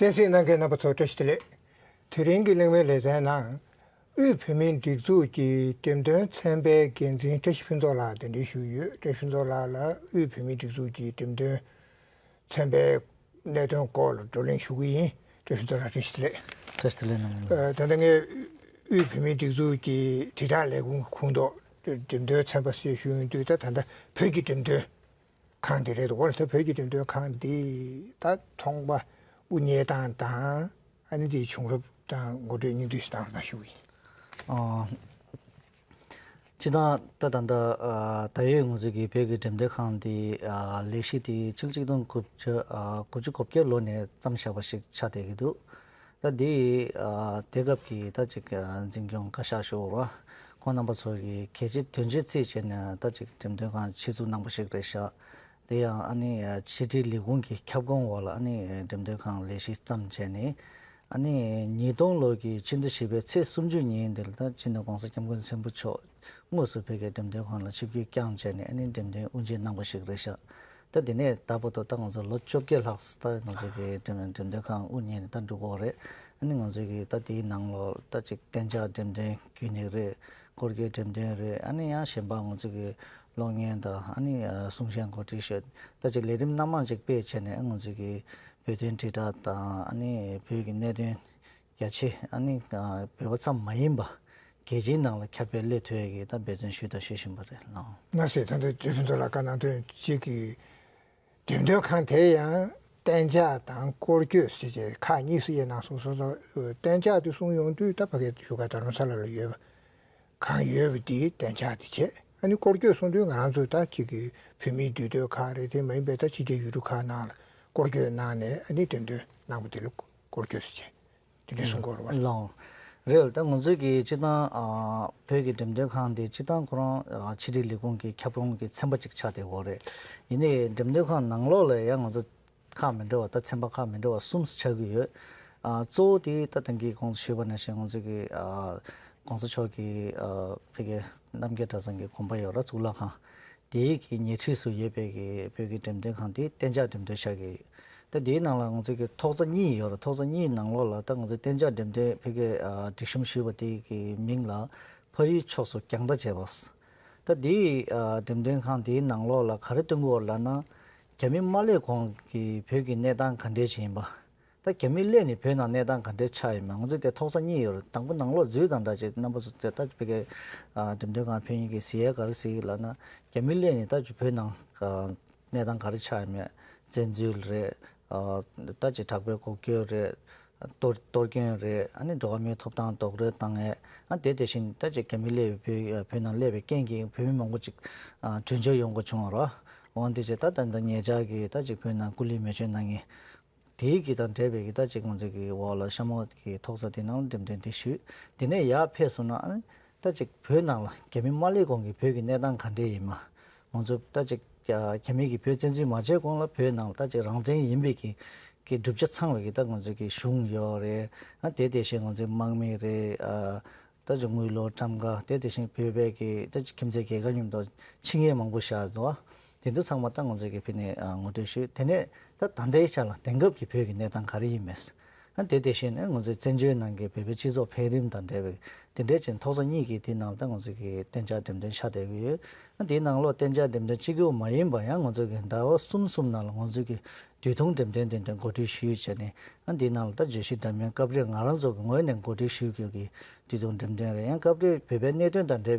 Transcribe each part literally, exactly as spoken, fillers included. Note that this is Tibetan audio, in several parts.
གསན་གཟིགས་གནང་མཁན་རྣམ་པ་ཚོ་བཀྲ་ཤིས་བདེ་ལེགས། དེ་རིང་གི་གླེང་མོལ་ལེ་ཚན་ནང་། དབུས་བོད་མིའི་སྒྲིག་འཛུགས་ཀྱི་འགྲེམས་སྟོན་ཚན་པའི་འགན་འཛིན་བཀྲ་ཤིས་ཕུན་ཚོགས་ལགས་གདན་འདྲེན་ཞུས་ཡོད། བཀྲ་ཤིས་ཕུན་ཚོགས་ལགས་ལ་དབུས་བོད་མིའི་སྒྲིག་འཛུགས་ཀྱི་འགྲེམས་སྟོན་ཚན་པའི་གནད་དོན་སྐོར་ལ་བགྲོ་གླེང་ཞུ་གི་ཡིན། བཀྲ་ཤིས་ཕུན་ཚོགས་ལགས་བཀྲ་ཤིས་བདེ་ལེགས། བཀྲ་ཤིས་བདེ་ལེགས་གནང་། ཨ། ད་ལྟ་ངས་དབུས་བོད་མིའི་སྒྲིག་འཛུགས་ཀྱི་དྲིལ་བསྒྲགས་ལས་ཁུངས་ཁོངས་གཏོགས་འགྲེམས་སྟོན་ཚན་པ་ཞེས་ཞུ་ཡོང་དུས། ད་ད་ལྟ་བོད་ཀྱི་འགྲེམས་སྟོན་ཁང་འདི་རེད་འདུག་གོ། ད་བོད་ཀྱི་འགྲེམས་སྟོན་ཁང་འདི་ད་ཚོང་པ་དབུ་བརྙེས་སྟངས་དང་། ཨ་ནི་དེའི་བྱུང་རབས་དང་འགོ་ཁྲིད་སྙིང་བསྡུས་ཤིག་གནང་རོགས་གནང་ཞུ་གི་ཡིན། ཨ། སྤྱིར་བཏང་ད་ད་ལྟ་ཨ་ད་ཡོད་ང་ཚོ་གི་བོད་ཀྱི་འགྲེམས་སྟོན་ཁང་འདི་ཨ་ལས་གཞི་དེ་ཕྱི་ལོ་ཆིག་སྟོང་དགུ་བརྒྱ་ཨ་དགུ་བཅུ་གོ་བརྒྱད་ལོ་ནས་བརྩམས་བཞག་པ་ཞིག་ཆགས་བསྡད་ཀྱི་འདུག་ད་འདི་ཨ་དེ་སྐབས་ཀྱི་ད་ཅིག་ཨ་འཛིན་སྐྱོང་བཀའ་ཤག་ཞུ་བ། ཁོང་རྣམ་པ་ཚོ་གིས་གལ་ཆེ་དོན་ཆེ་བརྩིས་བྱས་ནས་ད་ཅིག་འགྲེམས་སྟོན་ཁང་ཆེད་འཛུགས་གནང་པ་ཞིག་རེད་ཤག་དེ་ཡང་ཨ་ནི་ཕྱི་དྲིལ་ལས་ཁུངས་ཀྱི་ཁྱབ་ཁོངས་འོག་ལ་ཨ་ནི་འགྲེམས་སྟོན་ཁང་ལས་གཞི་བརྩམས་བྱས་ནས། ཨ་ནི་ཉིས་སྟོང་ལོ་གི་ཕྱི་ཟླ་བཞི་པའི་ཚེས་སུམ་ཅུ་ཉིན་དེ་ལ་ད་སྤྱི་ནོར་༸གོང་ས་༸སྐྱབས་མགོན་ཆེན་པོ་མཆོག་དངོས་སུ་བོད་ཀྱི་འགྲེམས་སྟོན་ཁང་ལ་ཆིབས་བསྒྱུར་བསྐྱངས་བྱས་ནས། ཨ་ནི་འགྲེམས་སྟོན་དབུ་འབྱེད་གནང་པ་ཞིག་རེད་ཤག་ད་དེ་ནས་ད་བར་དུ་ད་ང་ཚོ་ལོ་བཅོ་བརྒྱད་ལྷག་ཙམ་ད་ང་ཚོ་གི་འགྲེམས་འགྲེམས་སྟོན་ཁང་དབུ་བརྙེས་ནས་ད་འགྲོ་གི་ཡོད་རེད། ཨ་ནི་ང་ཚོ་གི་ད་དེའི་ནང་ལོགས་ད་ཅིག་གཏན་འཇགས་འགྲེམས་སྟོན་རྒྱུན་ལས་རེད། སྐོར་སྐྱོད་འགྲེམས་སྟོན་རེད། ཨ་ནི་ཡང་གཞན་པ་ང་ཚོ་གི་གློག་བརྙན་དང་། ཨ་ནི་གསུང་བཤད་གོ་སྒྲིག་ཞུས། ད་ཅིག་ལས་རིམ་སྣ་མང་ཅིག་སྤེལ་བྱས་ནས། ཨ་ང་ཚོ་གི་བོད་དོན་དྲིལ་བསྒྲགས་དང་། ཨ་ནི་བོད་ཀྱི་གནད་དོན་རྒྱ་ཆེ། ཨ་ནི་བོད་པ་ཙམ་མ་ཡིན་པ་རྒྱལ་སྤྱིའི་ནང་ལ་ཁྱབ་སྤེལ་སླེབས་ཐུབ་ཡས་ཀྱི་ད་འབད་བརྩོན་ཞུས་དང་ཞུ་བཞིན་པ་རེད་ལགས། ལགས་སེ། ད་ལྟ་བཀྲ་ཤིས་ཕུན་ཚོགས་ལགས་བཀའ་གནང་དོན་གཅིག་གི། འགྲེམས་སྟོན་ཁང་དེ་ཡང་གཏན་འཇགས་དང་སྐོར་སྐྱོད་ཟེར་བྱས་ཁག་གཉིས་སུ་དབྱེ་གནང་སོང་། སོ་སོ་གཏན་འཇགས་དེ་གསུངས་ཡོང་དུས། ད་ཕ་གིའི་བཞུགས་སྒར་རྡ་རམ་ས་ལ་ལ་ཡོད་པ། གང་ཡོད་པ་དེ་གཏན་འཇགས་དེ་བྱས། ཨ་ནི་སྐོར་སྐྱོད་གསུངས་དུས་ང་རང་ཚོ་ད་ཅིག་གི་བོད་མིའི་འདུས་སྡོད་ཁག་རེད། དེ་མ་ཡིན་པའི་ད་ཕྱི་རྒྱལ་ཡུལ་གྲུ་ཁག་ནང་ལ་སྐོར་སྐྱོད་གནང་ནས། ཨ་ནི་འགྲེམས་སྟོན་གནང་པ་དེ་ལ་སྐོར་སྐྱོད་ཟེར་བྱས། དེ་འདྲའི་གསུང་གི་ཡོད་རེད་པ། ལགས། རེད། ད་ང་ཚོའི་གི་སྤྱིར་བཏང་ཨ་བོད་ཀྱི་འགྲེམས་སྟོན་ཁང་དེ་སྤྱིར་བཏང་ཁོ་རང་ཨ་ཕྱི་དྲིལ་ལས་ཁུངས་ཀྱི་ཁྱབ་ཁོངས་ཀྱི་ཚན་པ་ཅིག་ཆགས་བསྡད་ཡོད་རེད། ཡིན་ནའི་འགྲེམས་སྟོན་ཁང་ནང་ལོགས་ལ་ཡང་ང་ཚོ་ཁག་མི་འདྲ་བ། ད་ཚན་པ་ཁག་མི་འདྲ་བ་གསུམ་ཆགས་ཀྱི་ཡོད། ཨ་གཙོ་བོ་དེ་ད་ཐེངས་ཀྱི་གོང་དུ་ཞུས་པ་ནང་བཞིན་ང་ཚོ་གི་ཨ་༸གོང་ས་མཆོག་གི་ཨ་ཕ་གི་རྣམ་རྒྱལ་གྲྭ་ཚང་གི་དགོན་པ་ཡོད་ར། གཙུག་ལག་ཁང་དེའི་གི་ཉེ་འཁྲིས་སུ་ཡོད་པའི་གི་བོད་ཀྱི་འགྲེམས་སྟོན་ཁང་དེ་གཏན་འཇགས་འགྲེམས་སྟོན་བྱ་གི་ཡོད། ད་དེའི་ནང་ལ་ང་ཚོ་གི་ཐོག་རྩེ་གཉིས་ཡོད་ར། ཐོག་རྩེ་གཉིས་ནང་ལོགས་ལ་ད་ང་ཚོ་གཏན་འཇགས་འགྲེམས་སྟོན་ཕ་གི་ཨ་སྒྲིག་གཤོམ་ཞུས་པ་དེ་གི་མིང་ལ་ཕ་ཡུལ་ཕྱོགས་སུ་རྒྱང་ལྟ་བྱས་པ། ད་དེའི་ཨ་འགྲེམས་སྟོན་ཁང་དེའི་ནང་ལོགས་ལ་ག་རེ་སྟོན་གྱི་ཡོད་ལབ་ན། རྒྱ་མི་མ་སླེབས་གོང་གི་བོད་ཀྱི་གནས་སྟངས་ག་འདྲས་ཅིག་ཡིན་པ། ད་རྒྱ་མི་སླེབས་ནས་བོད་ནང་གནས་སྟངས་ག་འདྲས་ཆགས་ཡོད་མེད། ང་ཚོས་དེ་ཐོག་རྩེ་གཉིས་ཡོད་རེད། དང་པོ་ནང་ལོགས་འཛུལ་དང་འདྲ་བྱས། རྣམ་པ་ཚོ་དེ་ལྟ་བུའི་གི་ཨ་འགྲེམས་སྟོན་ཁང་ཕེབས་མཁན་གྱིས་གཟིགས་ཡས་ག་རེ་གཟིགས་ལབ་ན། རྒྱ་མི་སླེབས་ནས་ད་ཅིག་བོད་ནང་ག་གནས་སྟངས་ག་རེ་ཆགས་ཡོད་མེད། བཙན་འཛུལ་རེད། ཨ་ད་ཅིག་དྲག་པོའི་འགོག་རྐྱེན་རེད། གཏོར་གཏོར་སྐྱོན་རེད། ཨ་ནི་འགྲོ་བ་མིའི་ཐོབ་ཐང་རྡོག་རོལ་བཏང་ཡས། ཨ་དེ་དེ་བཞིན་ད་ཅིག་རྒྱ་མི་སླེབས་པའི་བོད་བོད་ནང་སླེབས་པའི་རྐྱེན་གྱིས་བོད་མི་མང་པོ་ཅིག་ཨ་གྲོན་ཆོད་ཡོང་དགོས་བྱུང་བ་རེད། འོ་དེ་བྱས་ད་ད་ད་ཉེ་ཆར་གྱི་ད་ཅིག་བོད་ནང་སྐུ་ལུས་མེ་མཆོད་གནང་མཁན་དེའི་གི་དང་འབྲེལ་བའི་གི་ད་ཅིག་ང་ཚོ་གི་འོག་ལ་ཤ་མོག་གི་ཐོག་ས་དེ་ནང་འགྲེམས་སྟོན་དེ་ཞུས། དེ་ནས་ཡར་ཕེབས་སོང་ན། ཨ་ནི་ད་ཅིག་བོད་ནང་ལ་རྒྱ་མི་མ་སླེབས་གོང་གི་བོད་ཀྱི་གནས་སྟངས་ག་འདྲས་ཡིན་མ། ང་ཚོ་ད་ཅིག་རྒྱ་རྒྱ་མི་གིས་བོད་བཙན་འཛུལ་མ་བྱས་གོང་ལ་བོད་ནང་ལ་ད་ཅིག་རང་བཙན་ཡིན་པའི་གི་གི་གྲུབ་ཆ་ཚང་བའི་གི་ད་ང་ཚོ་གི་གཞུང་ཡོད་རེད། ཨ་དེ་དེ་བཞིན་ང་ཚོའི་དམག་མི་རེད། ཨ་ད་ཅིག་དངུལ་ལོར་ཊམ་ག་དེ་དེ་བཞིན་བོད་པའི་གི་ད་ཅིག་ཁྱིམ་མཚེས་རྒྱལ་ཁབ་མཉམ་དུ་ཕྱི་རྒྱལ་མང་པོ་བཞག་འདུག་དེ་ཚོ་ཚང་མ་ད་ང་ཚོ་གི་ཕ་གི་ནས་ཨ་ངོ་སྤྲོད་ཞུས། དེ་ནས་ད་ད་ལྟའི་ཆ་ལ་དེང་སྐབས་ཀྱི་བོད་ཀྱི་གནས་སྟངས་ག་རེ་ཡིན་མེད། ཨ་དེ་དེ་བཞིན་ཨ་ང་ཚོའི་བཙན་བྱོལ་ནང་གི་བོད་པའི་སྤྱི་ཚོགས་འཕེལ་རིམ་དང་འབྲེལ་བའི་དེ་འདྲའི་ཅན་ཐོག་ས་གཉིས་ཀྱི་དེ་ནང་ད་ང་ཚོ་གི་གཏན་འཇགས་འགྲེམས་སྟོན་ཆགས་བསྡད་ཀྱི་ཡོད། ཨ་དེའི་ནང་ལོགས་གཏན་འཇགས་འགྲེམས་སྟོན་གཅིག་པོ་མ་ཡིན་པ། ཡང་ང་ཚོ་གི་ཟླ་བ་གསུམ་གསུམ་ནང་ལ་ང་ཚོ་གི་དུས་ཐུང་འགྲེམས་སྟོན་དེ་འདྲ་གོ་སྒྲིག་ཞུས་བྱས་ནས། ཨ་དེའི་ནང་ལ་ད་བརྗོད་གཞི་འདྲ་མིན་སྐབས་རེ་ང་རང་ཚོ་གི་ངོས་ནས་གོ་སྒྲིག་ཞུ་རྒྱུ་གི་དུས་ཐུང་འགྲེམས་སྟོན་རེད། ཡང་སྐབས་རེ་བོད་པའི་གནད་དོན་དང་འབྲེལ་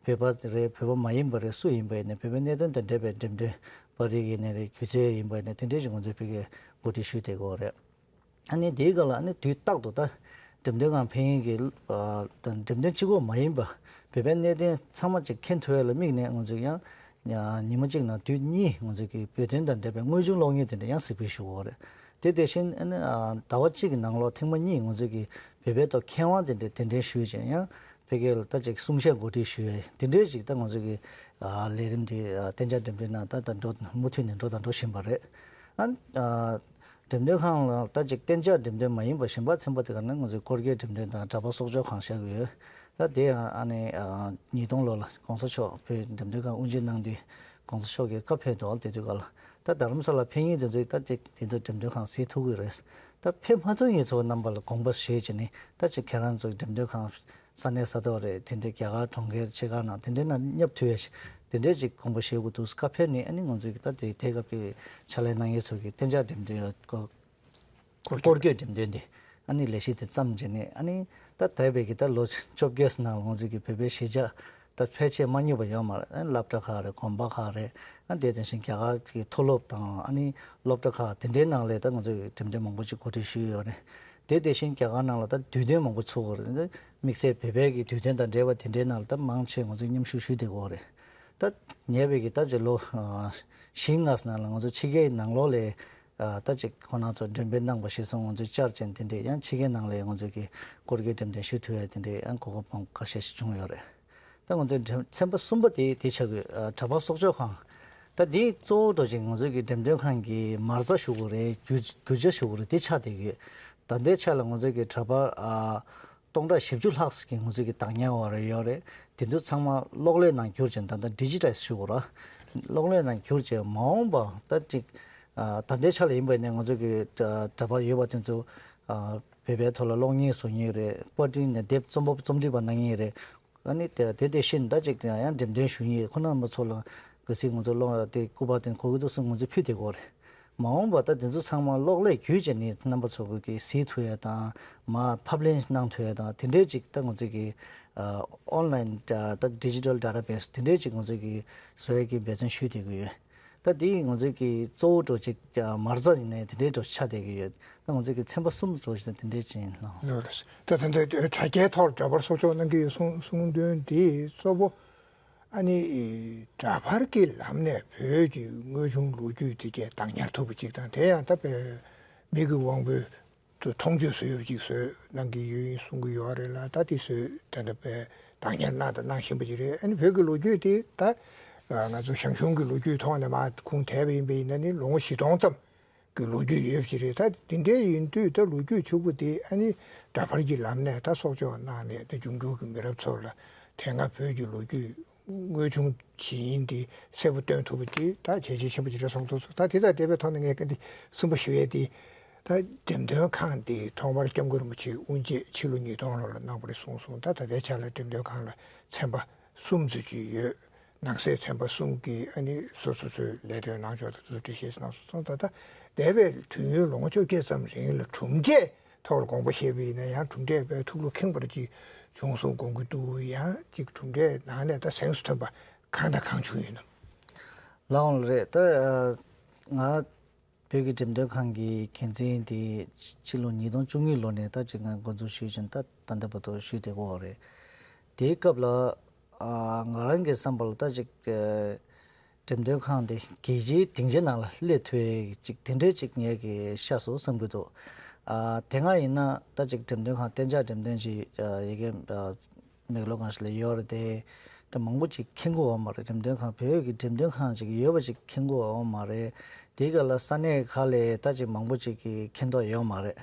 བའི་བོད་པ་རེད། བོད་པ་མ་ཡིན་པ་རེད། སུ་ཡིན་པ་ཡིན་ནའི་བོད་པའི་གནད་དོན་དང་འབྲེལ་བའི་འགྲེམས་སྟོན་པ་རིགས་ཡིན་ནའི་རེད། སྒྱུ་རྩལ་ཡིན་པ་ཡིན་ནའི་དེ་འདྲའི་ཞིག་ང་ཚོས་ཕ་གིར་གོ་སྒྲིག་ཞུས་བསྡད་ཀྱི་ཡོད་རེད། ཨ་ནི་དེའི་སྐབས་ལ་ཨ་ནི་དུས་རྟག་ཏུ་ད་འགྲེམས་སྟོན་ཁང་ཕེབས་མཁན་གྱི་ཨ་དང་འགྲེམས་སྟོན་གཅིག་པོ་མ་ཡིན་པ་བོད་པའི་གནད་དོན་ཚང་མ་ཅིག་མཁྱེན་ཐུབ་ཡས་ལ་དམིགས་ནས། ང་ཚོས་ཡང་ཉི་མ་གཅིག་ནང་དུས་གཉིས་ང་ཚོས་ཀྱི་བོད་དོན་དང་འབྲེལ་བའི་དངོས་བྱུང་གློག་བརྙན་དེ་འདྲ་ཡང་གཟིགས་འབུལ་ཞུ་གི་ཡོད་རེད། དེ་དེ་བཞིན་ཨ་ནི་ཨ་ཟླ་བ་གཅིག་གི་ནང་ལོགས་ཐེངས་མ་གཉིས་ང་ཚོས་ཀྱི་བོད་པའི་ཐོག་མཁས་དབང་དེ་འདྲ་གདན་འདྲེན་ཞུས་བྱས། ཡང་ཕ་གི་ལ་ད་ཅིག་གསུང་བཤད་གོ་སྒྲིག་ཞུ་ཡས་དེ་འདྲའི་ཅིག་ད་ང་ཚོས་ཀྱི་ཨ་ལས་རིམ་དེ་ཨ་གཏན་འཇགས་འགྲེམས་སྟོན་ནང་ད་ད་འགྲོ་མུ་མཐུད་ནས་འགྲོ་དང་འགྲོ་བཞིན་པ་རེད། ཨ་ཨ་འགྲེམས་སྟོན་ཁང་ལ་ད་ཅིག་གཏན་འཇགས་འགྲེམས་སྟོན་མ་ཡིན་པ་གཞན་པ་ཚན་པ་དེ་ག་ནས་ང་ཚོས་སྐོར་སྐྱོད་འགྲེམས་སྟོན་དང་འདྲ་པར་གསོག་འཇོག་ཁང་བཞག་གི་ཡོད། ད་དེ་ཡང་ཨ་ནི་ཨ་ཉིས་སྟོང་ལོ་ལ་༸གོང་ས་མཆོག་བོད་འགྲེམས་སྟོན་ཁང་དབུ་འབྱེད་གནང་དུས་༸གོང་ས་མཆོག་གིས་བཀའ་ཕེབས་འདུག་དེ་དུས་སྐབས་ལ་ད་རྡ་རམ་ས་ལ་ཕེབས་མཁན་དེ་ཚོས་ད་ཅིག་དེ་ཚོ་འགྲེམས་སྟོན་ཁང་གཟིགས་ཐུབ་ཀྱི་རེད། ད་ཕེབས་མ་ཐུབ་མཁན་ཚོ་རྣམ་པ་ལ་དགོངས་པ་བཞེས་བྱས་ནས། ད་ཅིག་ཁྱེད་རང་ཚོའི་འགྲེམས་སྟོན་ཁང་ས་གནས་ས་ཐོག་རེད། དེ་འདྲའི་རྒྱ་གར་གྲོང་ཁྱེར་ཆེ་ཁག་ནང་དེ་འདྲའི་ནང་བསྙབ་ཐུབ་ཡ་ཞིག་དེ་འདྲའི་ཅིག་དགོངས་པ་བཞེས་དགོས་འདུག། སྐབས་ཕེབས་ནས་ཨ་ནི་ང་ཚོའི་གི་ད་དེ་དེ་སྐབས་ཀྱི་ཕྱག་ལས་གནང་མཁན་ཚོ་གི་གཏན་འཇགས་འགྲེམས་སྟོན་ཡོད། སྐོར་སྐོར་སྐྱོད་འགྲེམས་སྟོན་དེ་ཨ་ནི་ལས་གཞི་དེ་བརྩམས་བྱས་ནས། ཨ་ནི་ད་འདས་པའི་གི་ད་ལོ་བཅོ་བརྒྱད་ནང་ལ་ང་ཚོའི་གི་བོད་པའི་གཞིས་ཆགས་ད་ཕལ་ཆེར་མ་རྙེད་པ་ཡོད་མ་རེད། ཨ་ནི་སློབ་གྲྭ་ཁག་རེད། དགོན་པ་ཁག་རེད། ཨ་ནི་དེ་དེ་བཞིན་རྒྱ་གར་གྱི་མཐོ་སློབ་དང་ཨ་ནི་སློབ་གྲྭ་ཁག་དེ་འདྲའི་ནང་ལ་ད་ང་ཚོའི་འགྲེམས་སྟོན་མང་པོ་ཅིག་གོ་སྒྲིག་ཞུས་ཡོད་རེད། དེ་དེ་བཞིན་རྒྱ་གར་ནང་ལ་ད་དུས་སྟོན་མང་པོ་ཚུགས་ཡོད་རེད། དམིགས་བསལ་བོད་པའི་གི་དུས་སྟོན་དང་འབྲེལ་བ་དེ་འདྲའི་ནང་ལ་ད་མང་ཆེ་ང་ཚོས་མཉམ་ཞུགས་ཞུས་བསྡད་ཡོད་རེད། ད་ཉེ་བའི་གི་ད་ཅིག་ལོ་ཨ་བཞི་ལྔ་ཙམ་ནང་ལ་ང་ཚོ་ཕྱི་རྒྱལ་ནང་ལོགས་ལ་ཨ་ད་ཅིག་ཁོང་རྣམ་ཚོ་འགྲེམས་སྤེལ་གནང་པ་གཞིར་བཟུང་། ང་ཚོས་བཅར་བྱས་དེ་འདྲའི་ཡང་ཕྱི་རྒྱལ་ནང་ལ་ང་ཚོ་གི་སྐོར་སྐྱོད་འགྲེམས་སྟོན་ཞུ་ཐུབ་ཡ་དེ་འདྲའི་ཡང་གོ་སྐབས་མང་ཁ་ཤས་ཤིག་བྱུང་ཡོད་རེད། ད་ང་ཚོའི་འགྲེམས་ཚན་པ་གསུམ་པ་དེ་དེ་ཆགས་ཀྱི་ཨ་གྲྭ་པ་སྲོག་སྐྱོབ་ཁང་། ད་འདི་གཙོ་བོ་འདྲ་ཅིག་ང་ཚོའི་གི་འགྲེམས་སྟོན་ཁང་གི་མ་རྩ་ཞུ་དགོས་རེད། རྒྱུ་རྒྱུ་ཆ་ཞུ་དགོས་རེད། དེ་ཆགས་བསྡད་ཀྱི་ཡོད། ད་ལྟའི་ཆ་ལ་ང་ཚོའི་གི་གྲྭ་པ་ཨ་སྟོང་ཕྲག་བཞི་བཅུ་ལྷག་ཙམ་གྱི་ང་ཚོའི་གི་བདག་ཉར་འོག་ལ་ཡོད་རེད། དེ་ཚོ་ཚང་མ་གློག་ཀླད་ནང་བསྒྱུར་བྱས། ད་ལྟ་ཌི་ཇི་ཊའི་ཛི་ཞུ་དགོས་རེད། གློག་ཀླད་ནང་བསྒྱུར་བྱས་མ་འོངས་པ་ད་ཅིག་ཨ་ད་ལྟའི་ཆ་ལ་ཡིན་པ་ཡིན་ན་ང་ཚོའི་གི་ཨ་གྲྭ་པ་ཡོད་པ་དེ་ཚོ་ཨ་བོད་པའི་ཐོག་ལ་གློག་བརྙན་བཟོ་མཁན་རེད། པར་སྐྲུན་ནས་དེབ་རྩོམ་པ་རྩོམ་སྒྲིག་པ་གནང་མཁན་རེད། ཨ་ནི་དེ་དེ་དེ་བཞིན་ད་ཅིག་ཡང་འགྲེམས་སྟོན་ཞུ་མཁན་ཁོང་རྣམ་པ་ཚོ་ལ་གལ་སྲིད་ང་ཚོ་གློག་དེ་སྐུ་པར་དེ་དགོས་ཀྱི་འདུག་ཟེར་ང་ཚོས་ཕུལ་བསྡད་ཀྱི་ཡོད་རེད། མ་འོངས་པ་ད་དེ་ཚོ་ཚང་མ་གློག་ཀླད་བརྒྱུད་བྱས་ནས་རྣམ་པ་ཚོ་གིས་གཟིགས་ཐུབ་ཡ་དང་། མར་ཕབ་ལེན་གནང་ཐུབ་ཡ་དང་། དེ་འདྲའི་ཅིག་ད་ང་ཚོས་ཀྱི་ཨ་ཨོན་ལའིན་ད་ད་ཌི་ཇི་ཊལ་ཌེ་ཊ་བེ་སི་དེ་འདྲའི་ཅིག་ང་ཚོས་ཀྱི་བཟོ་ཡ་གི་འབད་བརྩོན་ཞུས་བསྡད་ཀྱི་ཡོད། ད་དེ་ང་ཚོས་ཀྱི་གཙོ་བོ་འདྲ་ཅིག་ཨ་མ་རྩ་ཡིན་ནའི་དེ་འདྲའི་འདྲ་ཆགས་བསྡད་ཀྱི་ཡོད། ད་ང་ཚོས་ཀྱི་ཚན་པ་གསུམ་བཟོ་བཞིན་དེ་འདྲའི་ཅིག་ཡིན་ལགས། ལགས་རེད། ད་ད་ད་དྲ་རྒྱའི་ཐོག་ལ་འདྲ་པར་སྲོག་སྐྱོབ་གནང་གི་ཡོད་གསུང་གསུང་དོན་དེ་གཙོ་བོ་ཨ་ནི་འདྲ་པར་གྱི་ལམ་ནས་བོད་ཀྱི་དངོས་བྱུང་ལོ་རྒྱུས་དེ་གས་བདག་ཉར་ཐུབ་པ་ཅིག་དང་། དེ་ཡང་ད་བོད་མི་གི་དབང་པོའི་དུ་མཐོང་ཆོས་བཟོ་ཡོད་ཅིག་བཟོས་གནང་གི་ཡོད་ཡིན་གསུང་གི་ཡོད་རེད་ལ། ད་དེ་བཟོས་ད་ལྟ་བས་བདག་ཉར་གནང་དང་གནང་བཞིན་པ་ཅིག་རེད། ཨ་ནི་བོད་ཀྱི་ལོ་རྒྱུས་དེ་ད་ང་ཚོ་ཞང་ཞུང་གི་ལོ་རྒྱུས་ཐོག་ནས་མར་ཁུངས་དེད་པ་ཡིན་པ་ཡིན་ན་ནི་ལོ་ངོ་བཞི་སྟོང་ཙམ་གི་ལོ་རྒྱུས་ཡོད་པ་ཅིག་རེད། ད་དེ་འདྲའི་ཡིན་དུས་ད་ལོ་རྒྱུས་ཕྱུག་པོ་དེ་ཨ་ནི་འདྲ་པར་གྱི་ལམ་ནས་ད་གསོག་འཇོག་གནང་ནས་ད་འབྱུང་འགྱུར་གྱི་མི་རབས་ཚོ་ལ་དེ་སྔ་བོད་ཀྱི་ལོ་རྒྱུས་དངོས་བྱུང་ཇི་ཡིན་དེ་གསལ་པོ་སྟོན་ཐུབ་པ་དེ་ད་བྱས་རྗེས་ཆེན་པོ་ཅིག་རེད་བསམ་ཐུབ་སོང་། ད་དེ་དང་འབྲེལ་བའི་ཐོག་ནས་ངས་ག་འདི་གསུམ་པ་ཞུ་ཡས་དེ། ད་འགྲེམས་སྟོན་ཁང་དེ་ཐོག་མར་སྐྱབས་མགོན་རིན་པོ་ཆེས་དབུ་འབྱེད་ཕྱི་ལོ་ཉིས་སྟོང་ལོ་ལ་གནང་བ་རེད་གསུངས་སོང་། ད་ད་ལྟའི་ཆ་ལ་འགྲེམས་སྟོན་ཁང་ལ་ཚན་པ་གསུམ་ཙམ་ཅིག་ཡོད། ནང་གསེས་ཚན་པ་གསུམ་གྱིས་ཨ་ནི་སོ་སོ་སོའི་ལས་དོན་གནང་ཕྱོགས་དང་དེ་ཚོ་འགྲེལ་བཤད་གནང་སོང་། ད་ལྟ་འདས་པའི་དུས་ཡུན་ལོ་ངོ་བཅོ་བརྒྱད་ཙམ་རིང་ལ་གྲུབ་འབྲས་ཐོག་ལ་དགོངས་པ་བཞེས་པ་ཡིན་ན་ཡང་གྲུབ་འབྲས་དཔེ་ཐུགས་ལ་ཁེངས་པ་ཅིག་བྱུང་སོང་དགོངས་ཀྱི་འདུག། ཡང་ཅིག་གྲུབ་འབྲས་ནང་ནས་ད་གཟེངས་སུ་ཐོན་པ་གང་དང་གང་བྱུང་ཡོད་ན། ལགས་འོང་རེད། ད་ང་བོད་ཀྱི་འགྲེམས་སྟོན་ཁང་གི་འགན་འཛིན་དེ་ཕྱི་ལོ་ཉིས་སྟོང་བཅུ་གཉིས་ལོ་ནས་ད་ཅིག་ང་འགོ་འཛུགས་ཞུས་བྱུང་། ད་ད་ལྟ་བར་དུ་ཞུས་བསྡད་ཀྱི་ཡོད་རེད། དེའི་སྐབས་ལ་ཨ་ང་རང་གི་བསམ་པ་ལ་ད་ཅིག་ཨ་འགྲེམས་སྟོན་ཁང་དེ་རྒྱལ་སྤྱིའི་སྡིངས་ཆ་ནང་ལ་སླེབས་ཐུབ་ཡས་ཅིག་དེ་འདྲའི་ཅིག་ངས་ཀྱི་ཤར་སོང་བསམ་གྱི་འདུག། ཨ་དེ་སྔ་ཡིན་ན་ད་ཅིག་འགྲེམས་སྟོན་ཁང་གཏན་འཇགས་འགྲེམས་སྟོན་ཅིག་ཨ་ཡ་གི་ཨ་མེག་ལོར་གང་ཞིག་ལ་ཡོད་རེད་དེ། ད་མང་པོ་ཅིག་མཁྱེན་གྱི་ཡོད་མ་རེད། འགྲེམས་སྟོན་ཁང་བོད་ཀྱི་འགྲེམས་སྟོན་ཁང་ཅིག་ཡོད་པ་ཅིག་མཁྱེན་གྱི་ཡོད་མ་རེད། དེའི་སྐབས་ལ་ས་གནས་ཁག་ལ་ད་ཅིག་མང་པོ་ཅིག་གིས་མཁྱེན་རྟོགས་ཡོད་མ་རེད།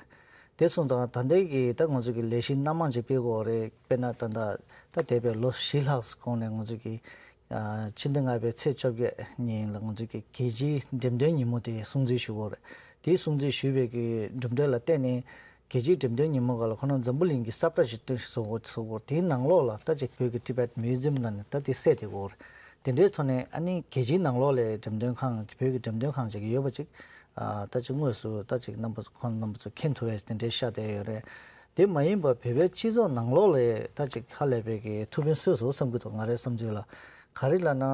དེ་སོང་ཙང་ད་ལྟའི་གི་ད་ང་ཚོ་གི་ལས་གཞི་སྣ་མང་ཅིག་སྤེལ་དགོས་རེད། དཔེར་ན་ད་ལྟ་ད་འདས་པའི་ལོ་བཞི་ལྷག་གོང་ནས་ང་ཚོ་གི་ཨ་ཕྱི་ཟླ་ལྔ་པའི་ཚེས་བཅོ་བརྒྱད་ཉིན་ལ་ང་ཚོ་གི་རྒྱལ་སྤྱིའི་འགྲེམས་སྟོན་ཉིན་མོ་དེ་སྲུང་བརྩི་ཞུ་དགོས་རེད། དེ་སྲུང་བརྩི་ཞུས་པའི་གི་གྲུབ་འབྲས་ལ་བརྟེན་ནས་རྒྱལ་སྤྱིའི་འགྲེམས་སྟོན་ཉིན་མོ་སྒང་ལ་ཁོ་རང་འཛམ་བུ་གླིང་གི་ས་བཀྲ་ཞིག་བཏོན་བཟོ་དགོས་བཟོ་དགོས། དེའི་ནང་ལོགས་ལ་ད་ཅིག་བོད་ཀྱི་Tibet Museum ལབ་ནས་ད་དེ་གསལ་དེ་དགོས་རེད། དེ་འདྲའི་ཐོག་ནས་ཨ་ནི་རྒྱལ་སྤྱིའི་ནང་ལོགས་ལ་འགྲེམས་སྟོན་ཁང་བོད་ཀྱི་འགྲེམས་སྟོན་ཁང་ཅིག་ཡོད་པ་ཅིག་ཨ་ད་ཅིག་དངོས་སུ་ད་ཅིག་རྣམ་པ་ཁོང་རྣམ་པ་ཚོ་མཁྱེན་ཐུབ་པའི་དེ་འདྲའི་ཤར་བསྡད་ཡོད་རེད། དེ་མ་ཡིན་པར་བོད་པའི་སྤྱི་ཚོགས་ནང་ལོགས་ལ་ད་ཅིག་ཧ་ལས་པའི་གི་ཐུགས་ཕན་གསོས་སོང་བསམ་གྱི་འདུག། ང་རའི་བསམ་ཚུལ་ལ། ག་རེ་ལབ་ན།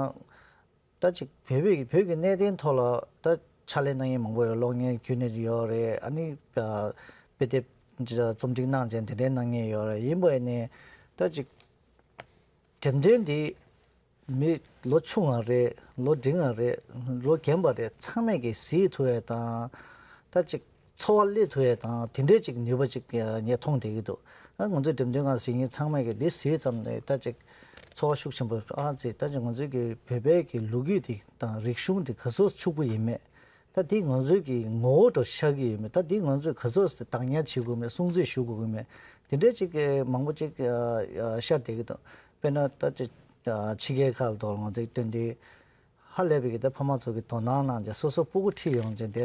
ད་ཅིག་བོད་པའི་བོད་ཀྱི་གནད་དོན་ཐོག་ལ་ད་ཕྱག་ལས་གནང་མཁན་མང་པོ་ཡོད། གློག་བརྙན་བརྒྱུད་ནས་ཡོད་རེད། ཨ་ནི་ཨ་དཔེ་དེབ་རྩོམ་སྒྲིག་གནང་བྱས་དེ་འདྲའི་གནང་མཁན་ཡོད་རེད། ཡིན་པ་ཡིན་ནའི་ད་ཅིག་འགྲེམས་སྟོན་འདི་མི་ལོ་ཆུང་བ་རེད། ལོ་འབྲིང་བ་རེད། ལོ་རྒན་པ་རེད། ཚང་མས་ཀྱིས་གཟིགས་ཐུབ་ཡས་དང་། ད་ཅིག་འཚོ་བ་སླེབས་ཐུབ་ཡས་དང་དེ་འདྲའི་ཅིག་ནུས་པ་ཅིག་ངས་མཐོང་བསྡད་ཀྱི་འདུག། ཨ་ང་ཚོའི་འགྲེམས་སྟོན་ཁང་གཟིགས་མཁན་ཚང་མས་ཀྱིས་འདི་གཟིགས་ཙམ་ནས་ད་ཅིག་ཚོར་བ་ཤུགས་ཆེན་པོ། ཨ་ཙི་ད་ཅིག་ང་ཚོའི་གི་བོད་པའི་གི་ལོ་རྒྱུས་དེ་དང་རིག་གཞུང་དེ་ག་ཚོད་ཕྱུག་པོ་ཡིན་མེད། ད་དེ་ང་ཚོའི་གི་ངོ་བོ་འདྲ་ཆགས་ཀྱི་ཡོད་མེད། ད་དེ་ང་ཚོས་ག་ཚོད་བདག་ཉར་བྱེད་དགོས་མེད། སྲུང་བརྩི་ཞུ་དགོས་ཀྱི་མེད། དེ་འདྲའི་ཅིག་གི་མང་པོ་ཅིག་ཨ་ཨ་ཤར་བསྡད་ཀྱི་འདུག། དཔེར་ན་ད་ཅིག་ཨ་ཕྱི་རྒྱལ་ཁག་ལ་ཐོག་ང་ཚོས་སྟོན་དུས། ཧ་ལས་པའི་གི་ད་ཕ་མ་ཚོ་གི་དོ་སྣང་གནང་བྱས་སོ་སོ་སྤུ་གུ་ཁྲིད་ཡོང་བྱས་དེ་